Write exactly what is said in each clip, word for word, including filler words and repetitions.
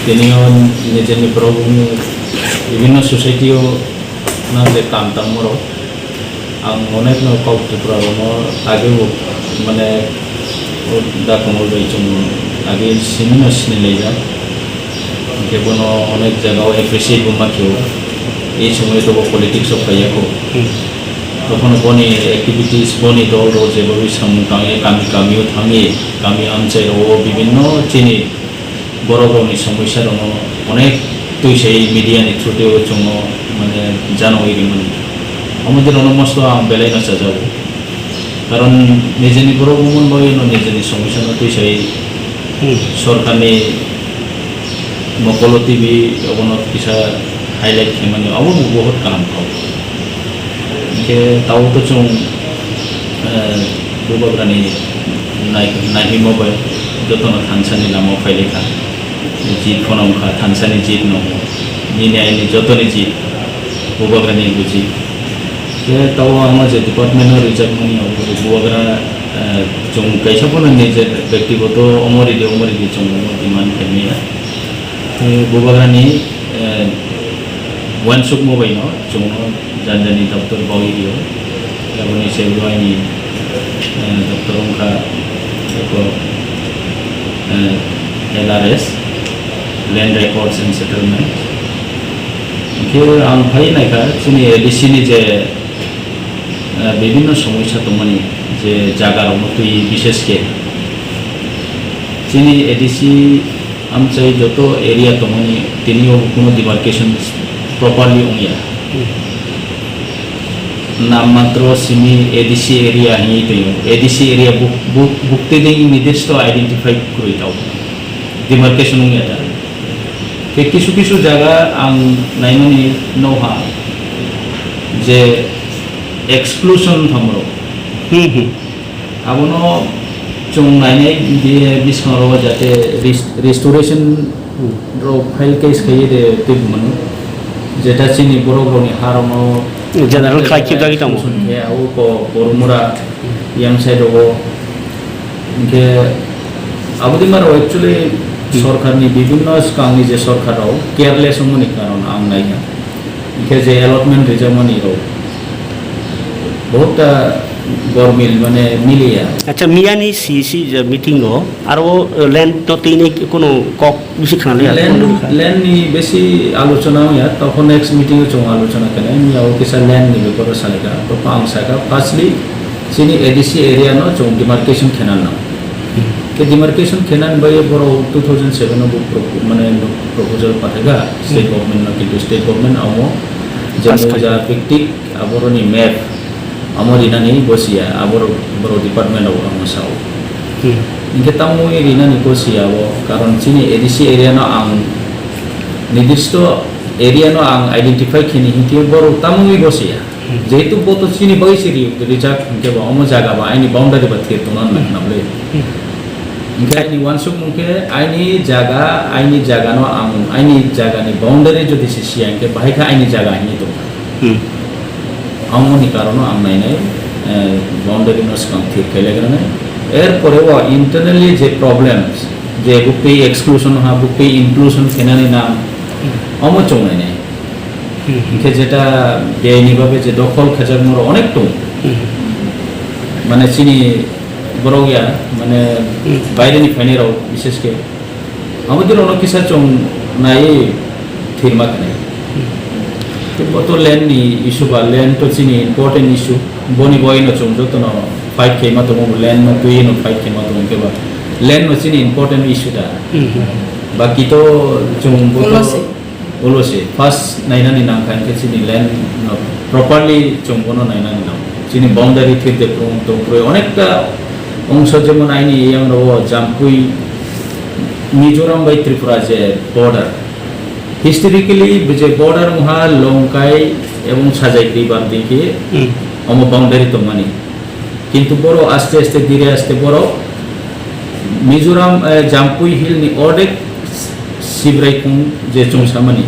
Tini o nijeni borok bibhinno society o nang je kam tangmorok, ang onek no kok Tripura rono age bo mane o da Kamal bai chwng age simi no sini laijak, hingke bono onek jaga o appreciate bo ma khe o, ei somoy to bo politics o phaiya kho. Tokhono boni activities, boni dol rok jeba bai samung tangwi kami kami o thangwi kami amchai rok o bibhinno chini borok rokni somosya rokno onek twi sai media ni through twi o chwngno mane janogwi rimani. Omo de rokno mosto ang belai no chajago. Karon nijeni borok wngmani bagwi no nijeni somosya no twi sai sorkarni mokolo T V obono kisa highlight khaimani obo bo bohot kaham kok. Hingke tao to chwng, eh, Bubagrani nai-, naihimo bai jotono thansani lama phailikha. Jit phano wngkha, thansani jit no. Nini aini jotoni jit, Bubagrani buji. Ke tao ang o je department o rijak mani o Bubagra, eh, chwng kaisa phano nije bektigoto omo ridi, omo ridi chwng omo demand khaimaya. Tei Bubagrani, eh, uansukma bai no chwngno jani jani doptor baui rio. Aboni se bo aini, eh, doptor wngkha eko, eh, L R S, Land Records and Settlement. Hingke ang phai naikha chini A D C ni je, eh, bibhinno somosya tongmani je jaga rokno twi bishesh khe chini A D C amchai joto area tongmani tini o kuno demarcation properly wngya. Nam matro simi A D C area hinwi tongo. A D C area buk-, buk-, bukti dei nirdisto identify kwrwi tao. Demarcation wngya ta. Tei kisu kisu jaga ang naimani noha je exclusion thamro. Abono chwng nainai bwskango jate res-, restoration rok file case khaye de tei mano. Jeta chini borok rokni ha rokno general khlai khibjagwi tongo. Khe abo ko Borumura yang side rogo. Hingke abodi maro actually sorkarni bibhinno swkangni je sorkar rok careless wngmani karon ang naikha. Hingke je allotment rijak mani rok. Bahut ta gormil mane miliya. Acha, miyani C C je meeting o aro, eh, land no tini kono kok bisi khna liya. Land, land ni bisi alochona ya, tokho next meeting o chwng alochona kene, miya o kisa land ni bepar o salika, tokho ang saka, firstly, chini A D C area no chwng demarcation khena nang. Ke demarcation khena ni bagwi borok two thousand seven o bo pro-, mane proposal pathaika state government no, kintu state government amo je pass khai. Moja pictic aboroni map amo rinani bosia, aboro, borok department rok amo sao. Hingke tamoni rinani bosia abo, karon chini A D C area no ang nirdisto area no ang identify khini hingke borok tamoni bosia. Jehetu bo to chini bagwi se ri-, rijak hingke bo omo jaga ba aini boundary ba thir tongna nang nable. Hingke aini uansukmung khe aini jaga, aini jaga no ang, aini jaga ni boundary jodi se siya hingke bahai khe aini jaga hinwi tongkha. Amoni karono ang nainai, eh, boundary no swkang thir khe legranai. Er pore o internally je problems, je bukti exclusion ha, bukti inclusion khenani nang, omo chwng nainai. Hingke jeta biyai ni bagwi je dokhol khajak moro onek tong. Mane chini borok ya, mane baire ni phainai rok bishesh khe. Abo dino no kisa chwng nai thirma khnai. Tei bo to land ni issue ba, land to chini important issue. Boni boi no chwng joto no fight khaima tongo, land no twi no fight khaima tongo khe ba. Land no chini important issue da. Baki to chwng bo to Ulo se. Ulo se, first nainani nangkha hingke chini land no properly chwng bono nainani nango. Chini boundary thik de krung tong kroi onekta ongso jemon aini yang rogo Jampui, Mizoram bai Tripura je border. Historically je border wngha Longkai ebong Sajai River dike omo boundary tongmani. Kintu borok aste aste dire aste borok Mizoram, eh, Jampui Hill ni ordek Sibrai kung je chwng samani,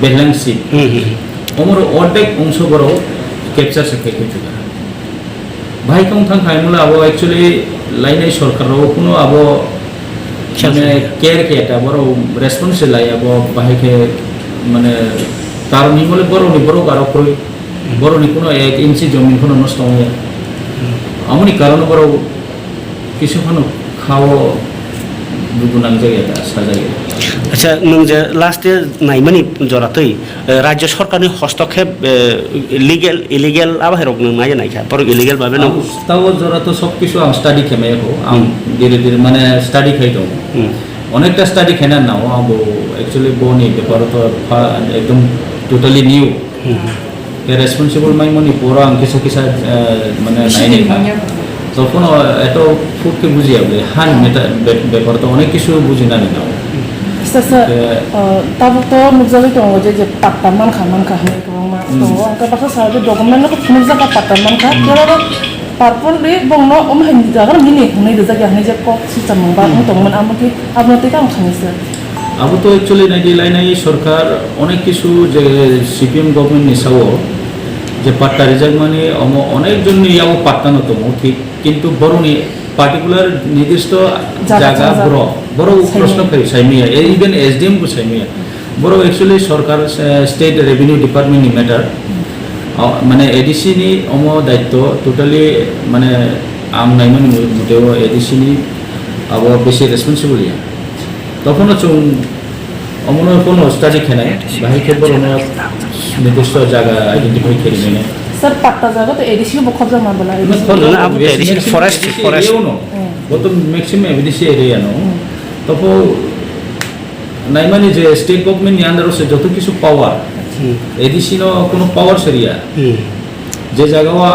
Behlang Sib. Omoro ordek ongso borok capture se khai khe juda. Bahai khe wng thang khaimula abo actually lainai sorkar rok kuno abo Mane care khe ta borok response se laiya bo bahai khe mane karon himole borok ni borok aro kroi borok ni kuno ek inchi jomin kuno nosto wngya amoni karon borok kisu khano khao dugu nangjak ya ta sajak ya. Acha nwng je last year naimani jora twi eh, Rajya Sorkarni hostokkhep eh, legal illegal abo hai rok nwng nai nai kha borok illegal babe no. Ang tawo jora to sob kisu ang study khe mai kho ang dire dire mane study khai tongo. Onekta study khaina nao ang bo actually boni beparo to ekdom totally new. Ke responsible mai mani poro ang kisa kisa mane nai nai kha. Tophono eto khub khe bujiya bole han meta bepar to onek kisu bujinani nao. Sir, sir, tabuk to nukjagwi tongo je je patta mankha mankha hinwi kwbangma tongo. Ang khe baksa sa je document no phunukjak patta mankha. Khe oro Purposely bongno omo hai jaga nini hwnwi rijak ya hwnwi je kok swijak mung ba wng tongmani amo khe abono tei tamo khainwi se. Abo to actually naidi lainai sorkar onek kisu je C P M government ni sao je patta rijak mani omo onek jon ni yago patta no tongo thik kintu borok ni particular nidisto jaga borok borok proshno khai saimaya even S D M bo saimaya. Borok actually sorkar state revenue department ni matter. Mane A D C ni omo daitto totally mane ang naimani muteo A D C ni abo besi responsible ya. Tokhono chwng omono kono study khenai bahai khe borokno nidisto jaga identify khe rinai. Sir, patta jaga to A D C bo khobjak ma bela? Khobjak ma, abo to A D C forest, forest. Bo to maximum A D C area no. Tokho naimani je state government ni under o se joto kisu power, A D C no kono power se riya. Je jaga o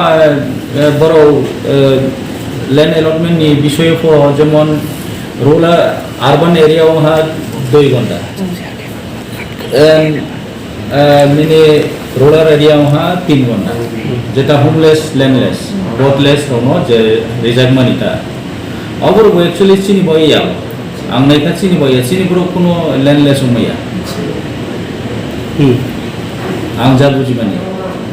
borok land allotment ni bisoyo pho jemon rural urban area o ha dui gonda. Nini rural area wngkha tin gonda, jeta homeless, landless, godless rokno je rijak mani ta. Oborok bo actually chini bo ya, ang naikha chini bo ya, chini borok kuno landless wngma ya. Ang ja bujimani.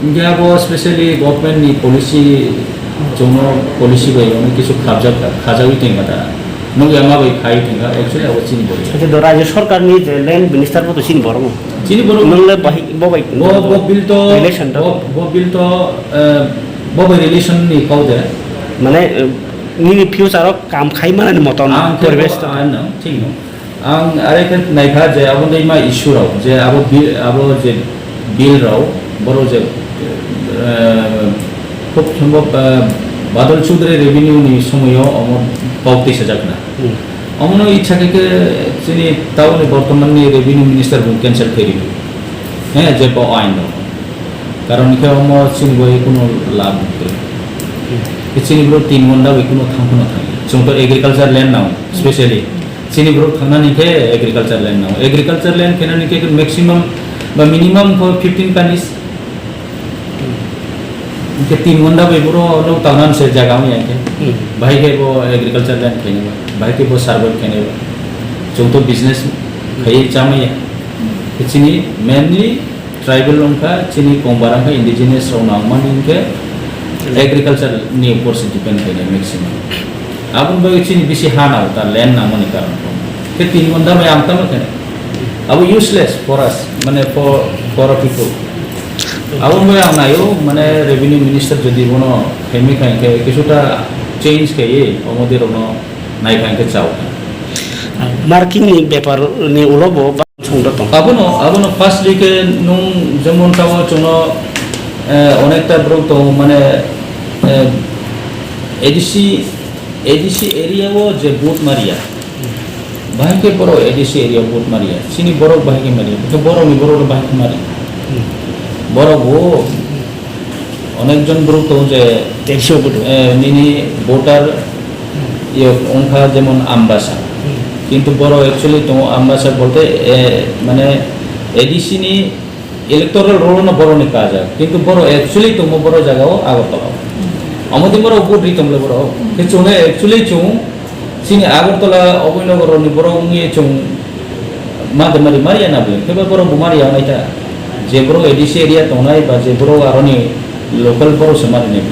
Hinkhe abo specially government ni policy, jono policy bai ono kisu khajak, khajagwi tongma ta. Nokya ma bai khai tongkha, actually abo chini bo ya. Acha do Rajya Sarkar ni je land minister bo to chini borok. Chini borok. Nwngle bahai bo bai bo, bo bill to, relation to. Bo, bo bill to, eh, bo bai relation ni kau de. Mane, eh, nini future o kam khai manani moton ang khe poribesh bo, to. Ah, no, thik no. Ang are khe naikha je abo dei ma issue rok, je abo bill, abo je bill rok, boro je, eh, khub sombhob, eh, Badal Chaudhary revenue ni somoyo omo kok tisa jakna. Hmm. Omono ichha khe khe chini tauni bortoman ni revenue minister bo cancel khe ri. He, je bo ain no. Karon khe omo chini bai kuno lab twi. Khe chini bro tin gonda bai kuno thang kuno thang. Chwng to agriculture land nang, specially. Chini bro thangnani khe agriculture land nang. Agriculture land khenani khe maximum ba minimum kho fifteen kanis. Hingke tin gonda bai boro no tangnan se jaga wng ya khe. Hmm. Bahai khe bo agriculture land khainai ba, bahai khe bo survey khainai ba. Chwng to business khaiwi chamaya. Chini mainly tribal wngkha, chini kongbar wngkha, indigenous rok nangmani hingke agriculture ni upor se depend khainai maximum. Aboni bagwi chini bisi ha nao ta land nangmani karon. Khe tin gonda bai ang tamo khe. Abo useless for us, mane for, for a people. Abo bai ang naio, mane revenue minister jodi bono hemi khai khe kisuta change khaiwi, omo dirokno nai khai khe chao. Marking ni bepar ni ulo bo ba songdo tong. Abono, abono first week e nung jemon tao chwngno, eh, onekta borok tongo, mane, eh, A D C, A D C area o je vote maria. Bahai khe borok A D C area vote maria. Chini borok bahai khe maria. Khe borok ni borok bahai khe maria. Borok bo onek jon borok tongo je, eh, nini voter, iyo, wngkha jemon Ambasa. Kintu borok actually tongo Ambasa bolte, eh, mane A D C ni electoral roll no borok ni kajak. Kintu borok actually tongo borok jaga o Agartala o. Omo twi borok vote ri tonglo borok. Khe chwngno actually chwng chini Agartala Abhinanagar ni borok wngwi chwng ma de mari mari ya na bwle. Khe borok bo mari ya nai ta. Je borok A D C area tongnai ba je borok aroni local borok se mari nai.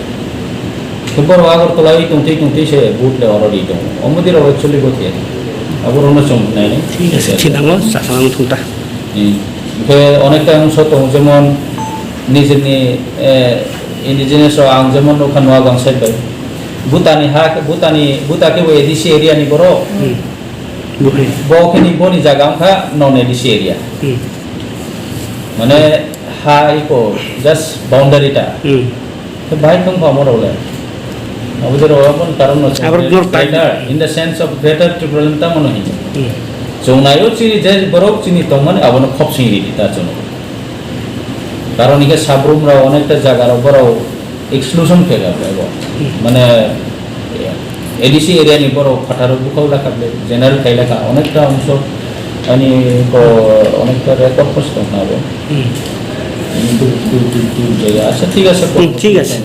Khe borok Agartala wi tongtwi tongtwi se vote le oro ri tongo. Omo twi rok actually bo thaya. Aborokno chwng nainai. Thik ase, thinango chasana wng thung ta. Hmm. Hwnkhe onekta wngso tongo, jemon nijini, eh, indigenous rok ang jemon nukha Noagang side bai. Bhutani ha, Bhutani, Bhuta khe bo A D C area ni borok. Hmm. Buphai. Bo khe ni boni jaga wngkha non A D C area. Hmm. Mane ha iko just boundary ta. Hmm. Khe bahai thung pha morok le. Abo je rok aboni karon no Abo greater, greater, in the sense of greater Tipraland tamo no hinwi. Hmm. Chwng naio chini je borok chini tongmani abono khop sing ridi ta chwng. Karon hingke sabrum rok onekta jaga rok borok exclusion khe rok abo. Hmm. Mane A D C area ni borok phataro bukhok lakha ble general khai lakha onekta ongso ani ko onekta record post tong abo. Hmm. Ini tu, tu, tu, tu, jaya. Acha, thik ase. Hmm, thik ase.